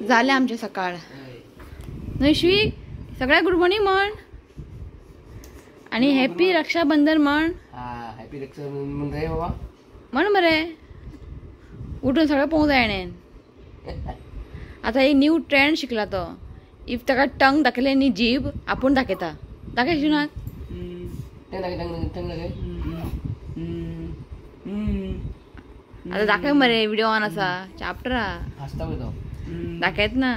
जालें आमचें सकाळ. न्हय श्वीक, सगळ्या गुड मॉर्निंग म्हण आनी हॅपी रक्षाबंधन म्हण. हॅपी रक्षाबंधन रे बाबा म्हण मरे. उठून सगळें पळोवंक जाय हेणेन. आतां एक न्यू ट्रेंड शिकला तो. If ताका टंग दाखयलें न्ही, जीभ आपूण दाखयता. दाखय शिवनाथ. आतां दाखय मरे, व्हिडिओ ऑन आसा. चाप्टर दाखयत ना.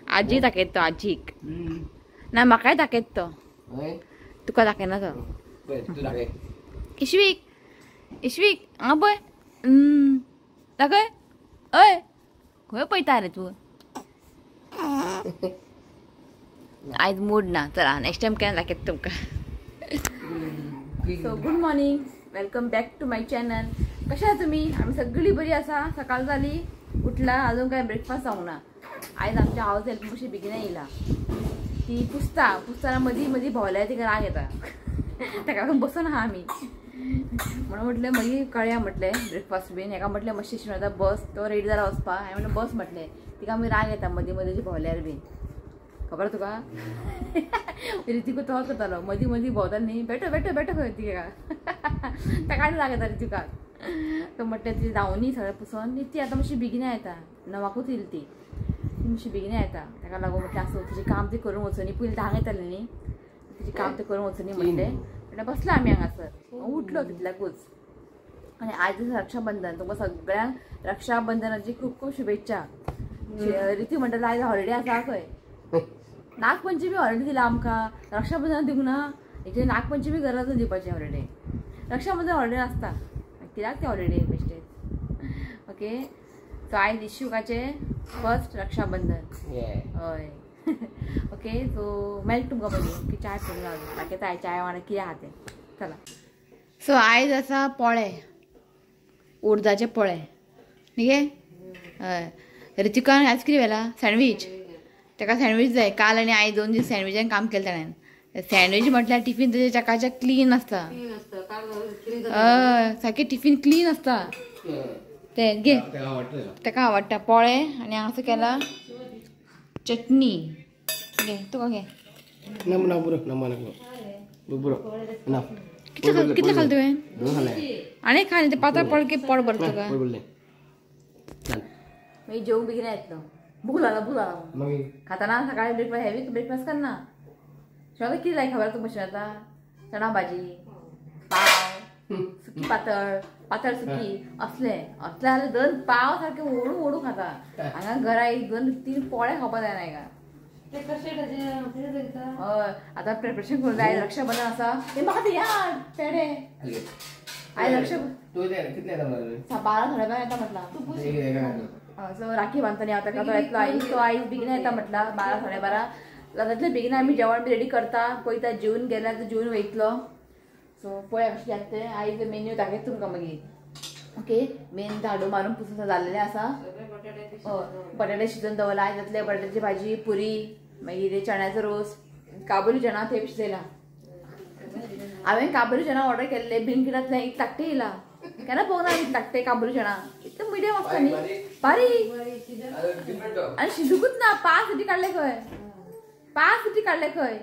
आजी दाखयत तो, आजीक ना, म्हाकाय दाखयत तो, तुका दाखयना तो. इश्वीक इश्वीक हांगा पळय, दाखय. हय खंय पळयता रे तूं? आयज मूड ना. चला नेक्स्ट टायम केन्ना दाखयता तुमकां. So good morning, welcome back to my channel. कशें आसा तुमी? आमी सगळीं बरी आसा. सकाळ जाली, उठला, अजून काय ब्रेकफास्ट जावंक ना. आयज आमच्या हावस हेल्प मातशी बेगीन येयला. ती पुसता पुसतना मदीं मदीं भोंवल्यार तिका राग येता, ताका लागून बसून आहा आमी. म्हणून म्हटलें मागीर कळया म्हटलें ब्रेकफास्ट बीन. हेका म्हटलें मातशें शिणून आतां बस, तो रेडी जाला वचपाक. हांवें म्हणलें बस म्हटलें, तिका मागीर राग येता मदीं मदीं भोंवल्यार बीन. खबर तुका? रितिकू तोच करतालो, मदीं मदीं भोंवता न्ही, बेटो बेटो बेटो खंय तिका, ताका आनी राग येता रितिकाक. तो म्हटलें ती धांवनी सगळें पुसून ती आतां मातशी बेगीन येता, णवाकूच येयली ती, ती मातशी बेगीन येता. ताका लागून म्हटलें आसूं, तिचें काम ती करून वचोनी. पयलीं धांक येतालें न्ही, तिचें काम तें करून वचोनी म्हटलें. म्हणल्यार बसला आमी हांगासर. उठलो तितल्याकूच. आनी आयज रक्षाबंधन, तुमकां सगळ्यांक रक्षाबंधनाची खूब खूब शुभेच्छा. रिती म्हणटाले आयज हॉलिडे आसा खंय. नागपंचमी हॉलिडे दिला आमकां, रक्षाबंधन दिवंक ना. हेचे नागपंचमी गरज दिवपाची हॉलिडे, रक्षाबंधन हॉलिडे नासता कित्याक ते हॉलिडे बेश्टेच. ओके, सो आयज इशुकाचें फर्स्ट रक्षाबंधन. हय. ओके, सो मेळटा तुमकां मागीर. ओके, चाय पिवंक लागलो, दाखयता आयज चाय वांगडा कितें आहा तें. चला. सो आयज आसा पोळे, उडदाचे पोळे न्ही गे. हय, रितिकान आयज कितें व्हेला? सँडवीच. ताका सँडवीच जाय. काल आनी आयज 2 दीस सँडविचान काम केलें ताणें. सँडवीच म्हटल्यार टिफीन तेजें चकाचक क्लीन आसता. हय, सारकें टिफीन क्लीन आसता तें. घे, ताका आवडटा पोळे. आनी हांगासर केला चटणी. घे तुका घे. कितले कितले खालें तुवें? आनी खालें तें पातळ पड की पोट भरता तुका. मागीर जेवंक बेगीन येतलो. भूक लागला, भूक लागला. खाताना सकाळी ब्रेकफास्ट, हेवी ब्रेकफास्ट करना. शिवाय कितें जाय खबर तुका? आतां चणा भाजी, पाव, सुकी पातळ, पातळ सुकी असलें असलें जाल्यार 2 पाव सारके ओडू ओडू खाता. हांगा घरा एक 2 3 पोळे खावपाक जायना हेका. हय, आतां प्रिपरेशन करूंक जाय. रक्षाबंधन आसा. हे म्हाका ते याद पेडे. आयज रक्षाबंधन 12 साडे 12 येता म्हटलां. सो राखी बांदतना हांव ताका, तो येतलो आयज. तो आयज बेगीन येता म्हटलां, 12 साडे 12 जातले बेगीन. आमी जेवण बी रेडी करता, पळयता जेवन गेल्यार जेवन वयतलो. सो पळया कशें जाता तें. आयज मेन्यू दाखयता तुमकां मागीर. ओके, मेन झाडू मारून पुसून जाल्लेलें आसा. बटाटे शिजोवन दवरला. आयज जातले बटाट्याची भाजी, पुरी, मागीर चण्याचो रोस, काबुली चणा ते शिजयला. हांवें काबुली चणा ऑर्डर केल्ले ब्लिंकिटांतल्यान, एक ताकटे येयला. केन्ना पळोवंक ना इतले धाकटे काबुली चणा, इतले मिडियम आसता न्ही, बारीक आनी शिजूकूच ना. 5 सिटी काडले खंय, 5 सिटी काडले खंय.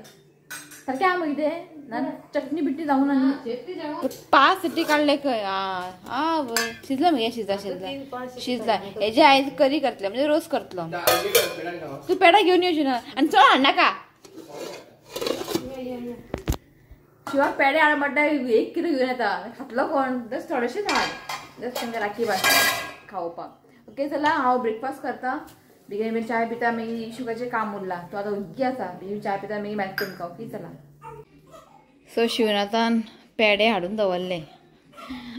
सारकें आहा मागीर तें ना, चटणी बिटणी जावंक ना न्ही. 5 सिटी काडले खंय. आं शिजला मगे, शिजला शिजला शिजला. हेजे आयज करी करतले, म्हणजे रोस करतलो. तूं पेडा घेवन येवची ना आनी चड हाडनाका. शिवाय पेडे हाड म्हणटा 1 किलो घेवन येता, खातलो कोण? जस्ट थोडेशेच हाड, जस्ट तांकां राखी बांदता खावपाक. ओके, चला हांव ब्रेकफास्ट करता. बेगीन बेगीन चाय पिता, मागीर इशुकाचें काम उरलां, तो आतां ओग्गी आसा. बेगीन चाय पिता, मागीर मेळटा तुमकां. ओके, चला. सो शिवनाथान पेडे हाडून दवरले.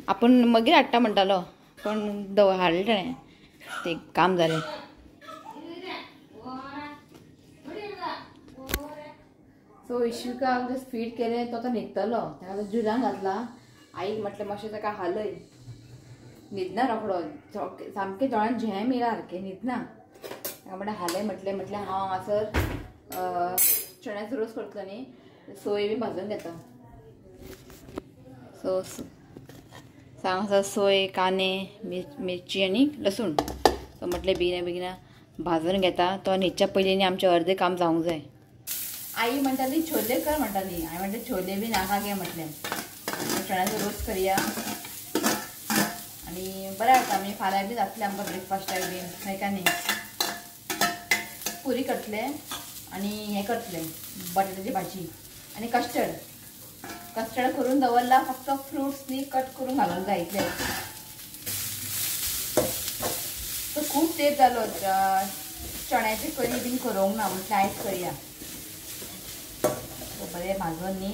आपूण मागीर हाडटा म्हणटालो, पण हाडले ताणें, ते काम जालें. सो इशुकाक जस्ट फीड केलें, तो आतां न्हिदतलो. ताका आतां जुलान घातला. आईक म्हटलें मातशें ताका हालय, न्हिदना रोखडो, सामकें दोळ्यान झेम येयला सारकें, न्हिदना. ताका म्हणलें हालय म्हटलें, म्हटलें हांव हांगासर चण्याचो रोस करतलो न्ही, सोय बी भाजून घेता. सो सो हांगासर सोय, कांदे, मिरची आनी लसूण. सो म्हटलें बेगिना बेगिना भाजून घेता. तो न्हिदच्या पयलीं न्ही आमचें अर्दें काम जावंक जाय. आई म्हणटाली छोले कर म्हणटाली. हांवें म्हटलें छोले बी नाका गे म्हटलें, चण्याचो रोस करया आनी बरें जाता. आमी फाल्यां बी जातलें आमकां ब्रेकफास्टाक बीन, हय काय न्ही. पुरी करतले आनी हें करतले बटाट्याची भाजी आनी कस्टर्ड. कस्टर्ड करून दवरला, फक्त फ्रुट्स न्ही कट करून घालूंक जाय इतलें. सो खूब तेप जालो चण्याची करी बीन करूंक ना, म्हटलें आयज करया. बरें भाजून न्ही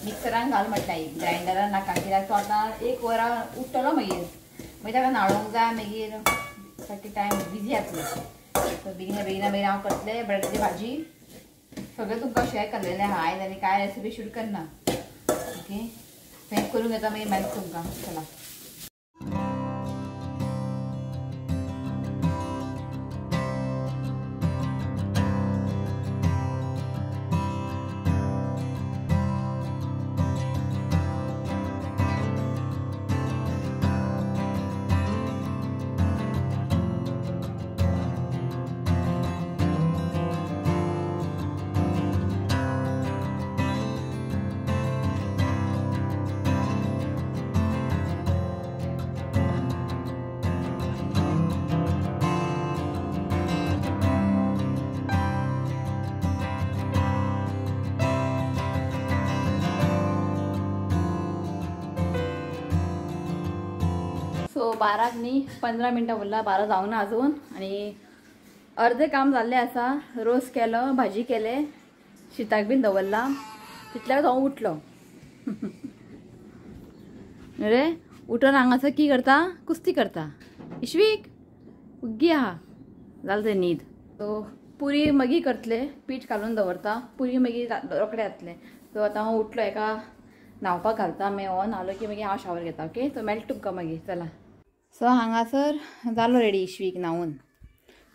मिक्सरान घाल म्हटलें आई, ग्रायंडरान नाका, कित्याक तो आतां एक वरां उठ्ठलो मागीर, मागीर ताका न्हाणोवंक जाय, मागीर सारकी टायम बिजी जातलो. सो बेगिना बेगिना मागीर हांव करतलें बटाट्याची भाजी. सगळें तुमकां शेअर केल्लें आहा आयज आनी कांय रेसिपी शूट करना. ओके, हें करूंक येता मागीर मेळटा तुमकां. चला. सो 12 न्ही 15 मिनटां उरला, 12 जावंक ना अजून आनी अर्दें काम जाल्लें आसा. रोस केलो, भाजी केले, शिताक बीन दवरला. तितल्याक हांव उठलो. रे उठून हांगासर की करता, कुस्ती करता. इश्वीक उग्गी आहा, जालें तें न्हीद. सो पुरी मागीर करतले, पीठ घालून दवरता, पुरी मागीर रोखडें जातलें. सो आतां हांव उठलो, एका न्हांवपाक घालता, मागीर हो न्हालो की मागीर हांव शावर घेता. ओके, सो मेळटा तुमकां मागीर. चला. सो हांगासर जालो रेडी इश्वीक न्हांवून.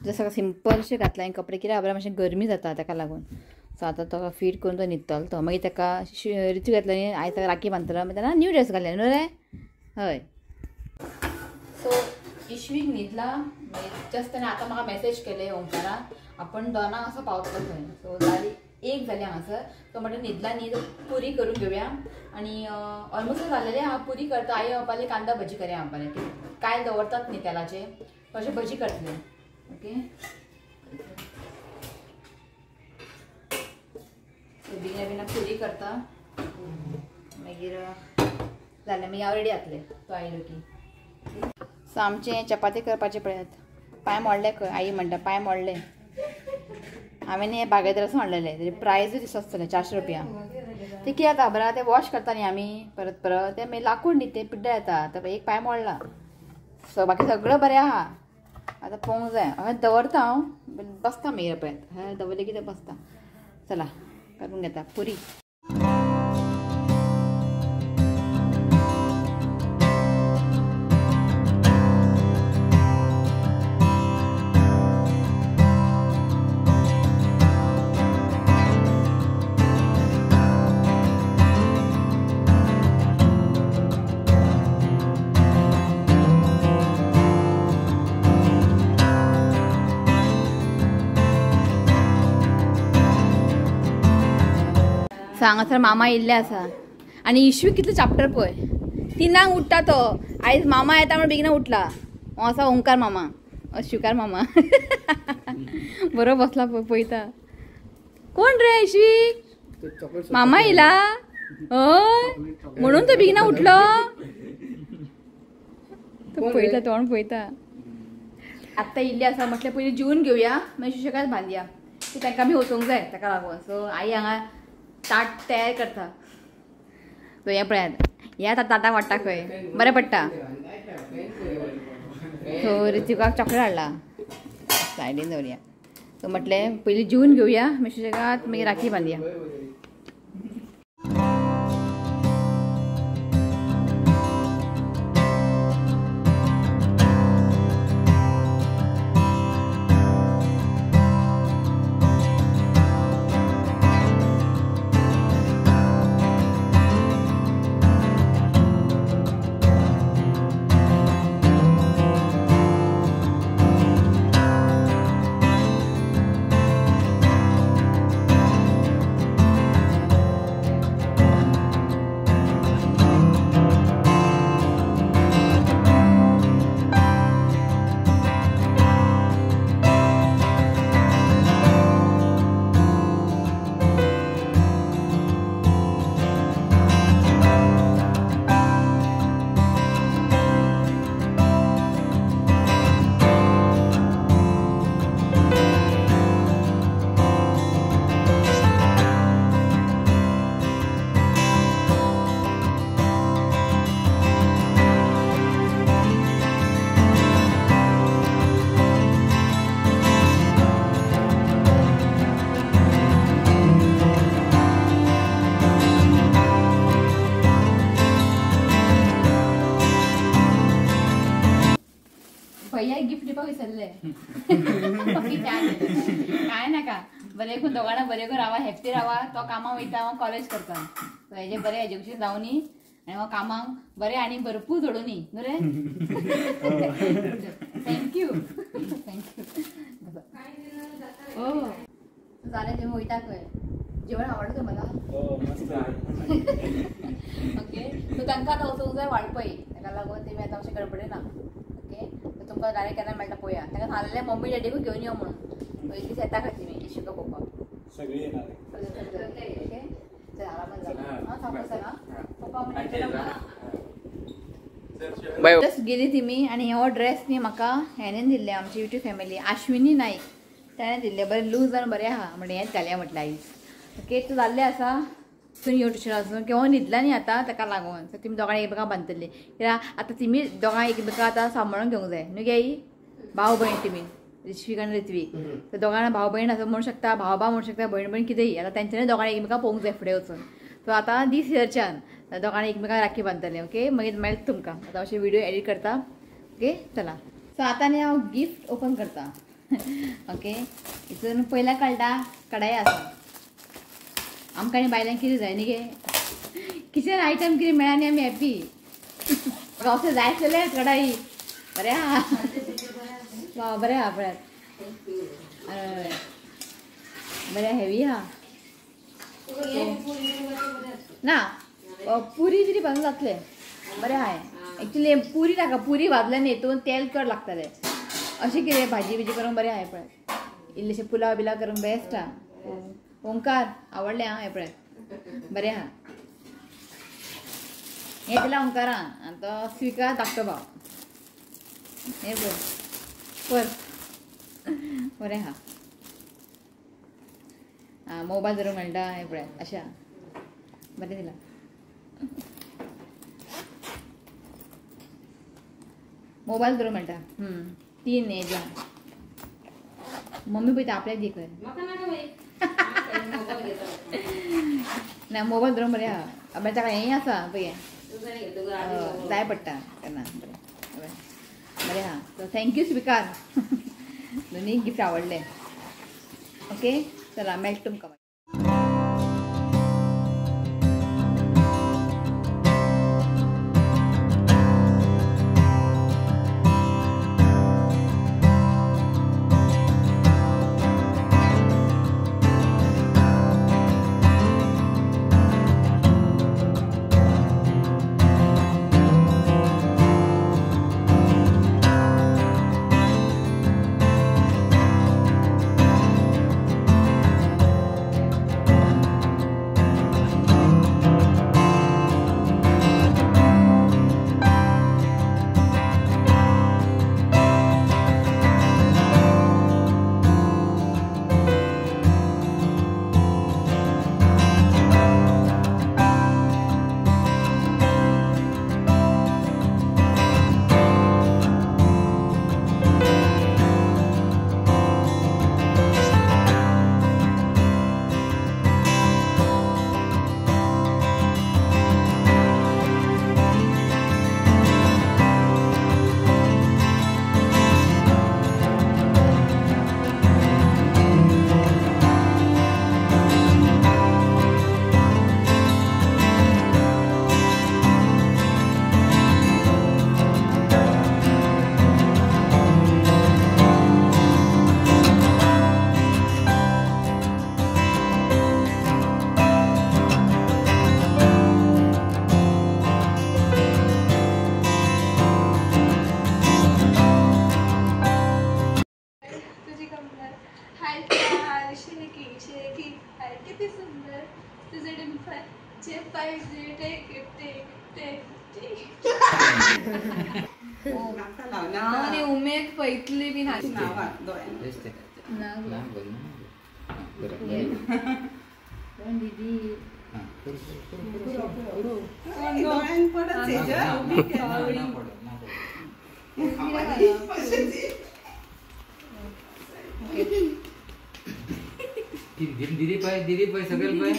जसो सिंपलशें घातलें हांवें कपडे, कित्याक खबर मातशें गरमी जाता ताका लागून. सो आतां तो फीट करून तो न्हिदतलो. तो मागीर ताका रितू घेतलो न्ही, आयज ताका राखी बांदतलो, मागीर तेन्ना न्यू ड्रेस घातले न्हू रे. हय. सो इश्वीक न्हिदला, मागीर जस्ट ताणें आतां म्हाका मॅसेज केले ओंकारा, आपूण दोनांक असो पावतलो थंय. सो जाली एक जाली हांगासर. तो म्हणटा न्हिदला न्ही, पुरी करून घेवया. आनी ऑलमोस्ट जालेलें आहा, पुरी करता. आई म्हणपाले कांदा भजी करया म्हणपाले, कायल दवरतात न्ही तेलाचे, तशें भजी करतले. ओके, सो बेगिना बेगिना पुरी करता, मागीर जालें, मागीर हांव रेडी जातलें तो आयलो की. सो आमचें चपाती करपाचें पळयात, पांय मोडले खंय. आई म्हणटा पांय मोडले. हांवें हें बागेतरसून हाडलेलें, तेजी प्रायजूय आसतलें 400 रुपया. ते कितें जाता खबर आहा, तें वॉश करता न्ही आमी परत परत, तें मागीर लाकूड न्ही तें पिड्ड्यार जाता. आतां एक पांय मोडला. सो बाकी सगळें बरें आहा. आतां पळोवंक जाय, हांवें दवरता, हांव बसता मागीर पळयात, हय दवरलें की तें बसता. चला करून घेता पुरी. हांगासर मामा येयल्ले आसा आनी इश्वी कितलो चाप्टर पळय, 3 उठ्ठा तो. आयज मामा येता म्हण बेगिना उठला. हो आसा ओंकार मामा, शिवकार मामा. बरो बसला पळयता. कोण रे इश्वीक? मामा येयला हय, म्हणून तो बेगिना उठलो. तो पळयता, तोंड पळयता. आत्तां येयल्ली आसा म्हटलें पयलीं जेवन घेवया, मागीर सुशेगाद बांदया, की तांकां आमी वचूंक जाय ताका लागून. सो आई हांगा ताट तयार करता. सो हें पळयात, ह्या आतां ताटाक वाडटा खंय, बरें पडटा. सो ऋतिकाक चॉकलेट हाडला, सायडीन दवरया. सो म्हटलें पयलीं जेवन घेवया, मागीर सुशेगाद मागीर राखी बांदया. दिवपाक विसरले. काय नाका, बरें करून दोगांना बरें करून रावा, हॅप्पी रावा. तो कामाक वयता, हांव कॉलेज करता, सो हेजें बरें एज्युकेशन जावनी आनी हांव कामाक बरें आनी भरपूर जोडूनी न्हू रे. Thank you thank you. हो जालें, तुमी वयता खंय? जेवण आवडलें तुम्हाला? ओके, सो तांकां आतां वचूंक जाय वाळपय, ताका लागून तेमी आतां मातशें गडबडे ना. ओके, सो तुमकां डायरेक्ट केन्ना मेळटा पळोवया. तांकां सांगलें मम्मी डॅडीकूय घेवन यो म्हणून, पयलीं येता खंय तुमी इशुका पळोवपाक. सगळी येणार. ओके, चल आरामात जा. हां सावकाश हां. जस्ट गेली तिमी. आनी हो ड्रेस न्ही म्हाका हेणेन दिल्ले, आमची युट्यूब फॅमिली आश्विनी नाईक ताणें दिल्ले. बरें लूज आनी बरें आहा म्हणलें हेंच घालया म्हटलें आयज. ओके, तूं जाल्लें आसा तूं यो ट्युशन वचून किंवा न्हिदला न्ही आतां, ताका लागून सो तुमी दोगांय एकमेकांक बांदतली कित्याक आतां तुमी दोगांय एकमेकां आतां सांबाळून घेवंक जाय न्हू गे भाव भयण तुमी ऋषिक आनी ऋत्वीक. सो दोगांय भाव भयण आसा म्हणू शकता, भाव भाव म्हणू शकता, भयण भयण कितेंय. आतां तेंच्यांनी दोगांय एकमेकांक पळोवंक जाय फुडें वचून. सो आतां दीस इयरच्यान दोगांय एकमेकांक राखी बांदतले. ओके, मागीर मेळटा तुमकां. आतां अशें व्हिडियो एडिट करता. ओके चला, सो आतां न्ही हांव गिफ्ट ओपन करता. ओके, हितून पयल्या कळटा कडाय आसा. आमकां आनी बायलांक कितें जाय न्ही गे, किचन आयटम कितें मेळ्ळा न्ही आमी हॅप्पी. म्हाका अशें जाय आसलेलें कडाई. बरें आहा, वा बरें आहा पळयात, बरें हेवी आहा ना. पुरी तरी भाजून जातलें, बरें आहा. एक्चुली पुरी नाका, पुरी भाजलें न्ही हितून तेल चड लागतलें. अशें कितें भाजी बिजी करूंक बरें आहा पळय, इल्लेशें पुलाव बिलाव करूंक बेस्ट आहा. ओंकार आवडलें आं हें पळय, बरें आहा. हें दिलां ओंकारान आनी तो स्विकार धाकटो भाव. हें पळय पर बरें आहा. आं मोबायल धरूंक मेळटा. हें पळय अशें आहा, बरें दिलां. मोबायल धरूंक मेळटा. तीन हें दिलां. मम्मी पळयता आपल्याक दी खंय ना. मोबायल धरून बरें आहा. मागीर ताका हेंय आसा पळय, जाय पडटा तेन्ना. बरें बरें आहा. सो thank you स्विकार, दोनूय गिफ्ट आवडले. ओके चला मेळटा तुमकां. उमेद पैतली बी दीदी दीदी पाय, दीदी पाय, सगळे पाय,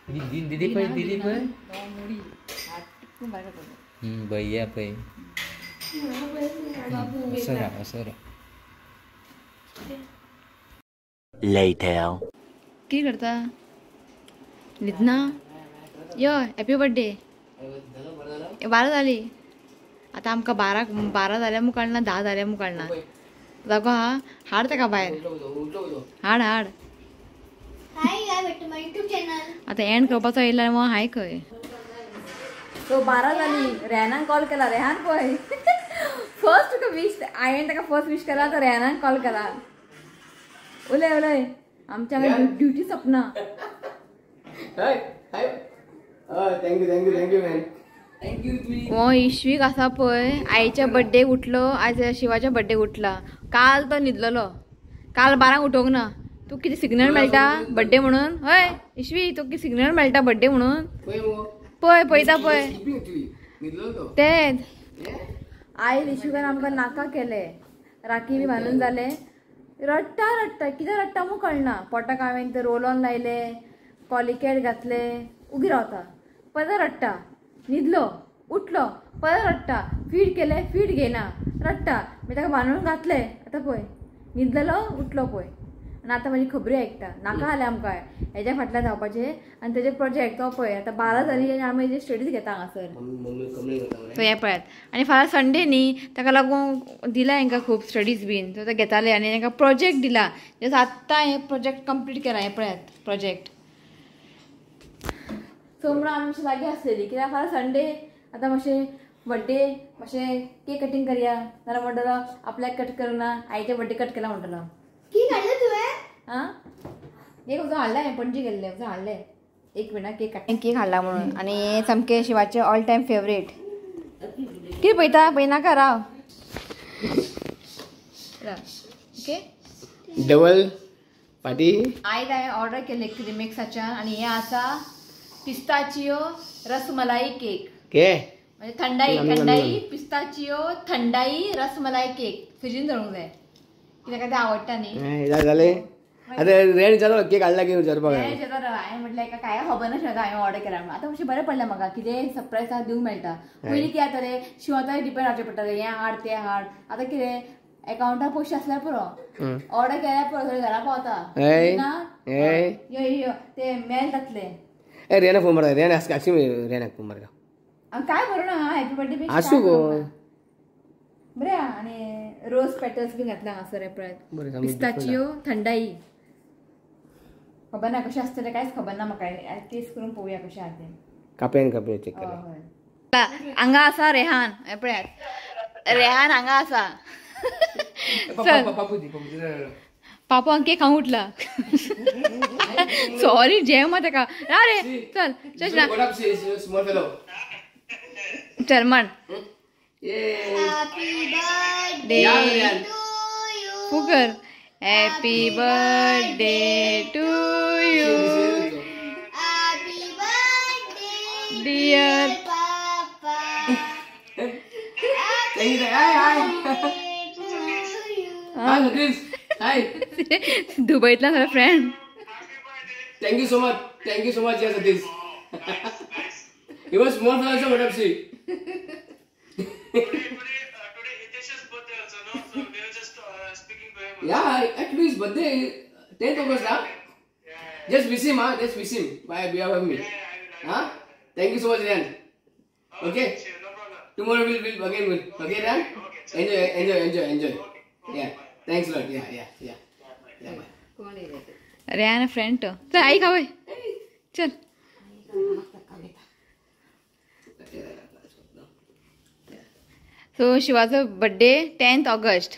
दीदी पाय, दीदी पाय, भैया पाय. असं Later. की करता न्हिदना? यो हॅपी बर्थडे. 12 जाली आतां आमकां 12 जाल्या म्हूण कळना, 10 जाल्या म्हूण कळना. जागो हा हाड ताका भायर, हाड हाड. आतां एंड करपाचो येयला मग हाय खंय. सो 12 जाली, रेहानान कॉल केला. रेहान पळय फर्स्ट तुका विश, हांवें ताका फर्स्ट विश केला तर रेहानान कॉल केला. उलय उलय, आमच्या duty Sapna. Thank you thank you thank you man. हो इश्वीक आसा पळय, आईच्या बड्डेक उठलो, आयज शिवाच्या बड्डेक उठला. काल तो न्हिदलेलो, काल 12 उठोवंक ना. तूं कितें सिग्नल मेळटा बड्डे म्हणून? हय इश्वी, तुका कितें सिग्नल मेळटा बड्डे म्हणून? पळय पळयता पळय तेच. आयज इश्वीकान आमकां नाका केले, राखी बी बांदून जाले. रडटा रडटा कितें रडटा म्हूण कळना. पोटाक हांवें ते रोल ऑन लायले, कॉलिकेट घातले, उगी रावता. परत रडटा, न्हिदलो उठलो परत रडटा, फीड केले फीड घेयना रडटा. मागीर ताका बांदून घातले. आतां पळय न्हिदलेलो उठलो पळय. आनी आतां म्हाजी खबरी आयकता. नाका जालें आमकां हेज्या फाटल्यान धांवपाचें. आनी तेजे प्रोजेक्ट तो पळय आतां 12 जाली आनी आमी हेजे स्टडीज घेता हांगासर. सो हें पळयात. आनी फाल्यां संडे न्ही, ताका लागून दिला हेंकां खूब स्टडीज बीन, सो ते घेताले. आनी हेंकां प्रोजेक्ट दिला, जस्ट आत्तां हें प्रोजेक्ट कंप्लीट केला. हें पळयात प्रोजेक्ट. सो म्हणून आमी मातशें लागीं आसलेली कित्याक फाल्यां संडे, आतां मातशें बड्डे मातशें केक कटींग करया. नाल्यार म्हणटलो आपल्याक कट करना, आईचे बड्डे कट केला म्हणटलो. केक हाडलो तुवें? आं केक वचून हाडला हांवें, पणजी गेल्ले वचून हाडले. एक मिनट, केक केक हाडला म्हणून. आनी हें सामकें शिवाचें ऑल टायम फेवरेट. कितें पळयता? पळयनाका राव. ओके डबल पाटी. आयज हांवें ऑर्डर केले क्रिमिक्साच्यान. आनी हें आसा पिस्ताचियो रसमलाई केक. म्हणजे थंडाई, थंडाई पिस्ताचियो थंडाई रसमलाई केक. फ्रिजीन दवरूंक जाय कित्याक ते आवडटा न्ही. जालें आतां रेंट जालो केक हाडला की विचारपाक. हांवें म्हटलें एका कांय खबर नाशिल्लें हांवें ऑर्डर केला म्हणून. आतां मातशें बरें पडलें म्हाका, कितें सरप्रायज दिवंक मेळटा. पयलीं कितें जातालें, शिवाताय डिपेंड रावचें पडटालें, हें हाड तें हाड. आतां कितें एकावंटार पयशे आसल्यार पुरो, ऑर्डर केल्यार पुरो, सगळें घरा पावता. ना यो यो ते मेल जातलें. ए रेना फोन मारता, रेना आसूं, रेनाक फोन मारता. काय बरोवं ना हॅपी बर्थडे आसूं गो बरें. आनी रोज पेटल्स बी घातला हांगासर पळयात. पिस्ताचियो थंडाई, खबर ना कशें आसतलें, कांयच खबर ना म्हाका. टेस्ट करून पळोवया कशें आसा तें. कापयान कापया चेक करा. हांगा आसा रेहान, हें पळयात रेहान हांगा आसा. पापू हांगा केक खावंक उठला. सॉरी जेव ताका. रे चल चल चल म्हण फुकर. Happy birthday to you dear papa. दुबईतला माझा friend. Thank you so much, thank you so much. Satish You was small fellow, what up, see? Today Hitesh's birthday also, no? So we were just speaking to him. Yeah, actually his birthday is 10th August, huh? Yeah, yeah. Just wish him, huh? Just wish him by behalf of me. Yeah, yeah, I will. Huh? Thank you so much, Ryan. Okay. Sure, no problem. Tomorrow we'll again we'll. Okay, Ryan? Okay. Enjoy, enjoy, enjoy, enjoy. Okay. Okay, yeah. Bye. Thanks a lot. Yeah, yeah, yeah. Yeah, bye. Ryan friend तो. चल आई खावे. चल. So शिवाचो birthday 10th August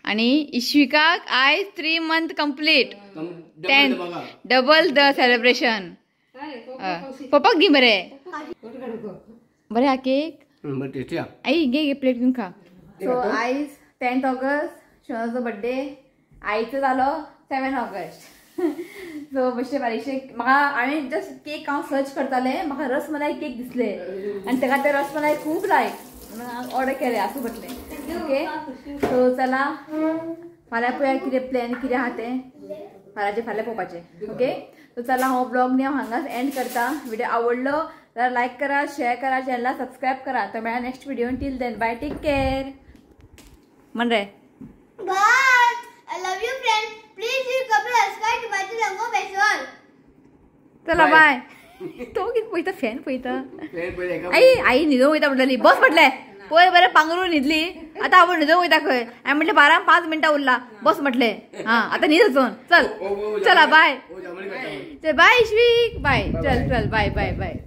आणि इश्विकाक आयज 3 month complete. 10th double the celebration. पप्पाक दी बरे बरे हा केक. आई घे घे प्लेट घेवन खा. सो आयज 10th August शिवाचो बड्डे. आईचो जालो 7 ऑगस्ट. सो मातशें बारीकशें म्हाका हांवें जस्ट केक हांव सर्च करतालें, म्हाका रसमलाई केक दिसले आनी ताका ते रसमलाई खूब लायक म्हणून ऑर्डर केले. आसूं म्हटलें. ओके सो चला फाल्यां पळया कितें प्लॅन कितें आहा तें. फाल्याचे फाल्यां पळोवपाचें. ओके सो चला हो ब्लॉग न्ही हांव हांगाच एंड करता. व्हिडिओ आवडलो जाल्यार लायक करा, शेअर करा, चॅनला सबस्क्रायब करा. तर मेळा next video. Till then bye, take care. म्हण रे bye. I love you friend. Please you comment subscribe to my channel festival. चला बाय. तो कितें पळयता, फॅन पळयता. आई आई न्हिदोंक वयता म्हटलेली, बस म्हटलें पयर बरें पांगरून न्हिदली, आतां आपूण न्हिदोंक वयता खंय. हांवें म्हटलें 12:05 मिनटां उरला, बस म्हटलें. हां आतां न्हीद वचोन चल. चला बाय, चल बाय इश्वीक, बाय, चल चल बाय बाय बाय.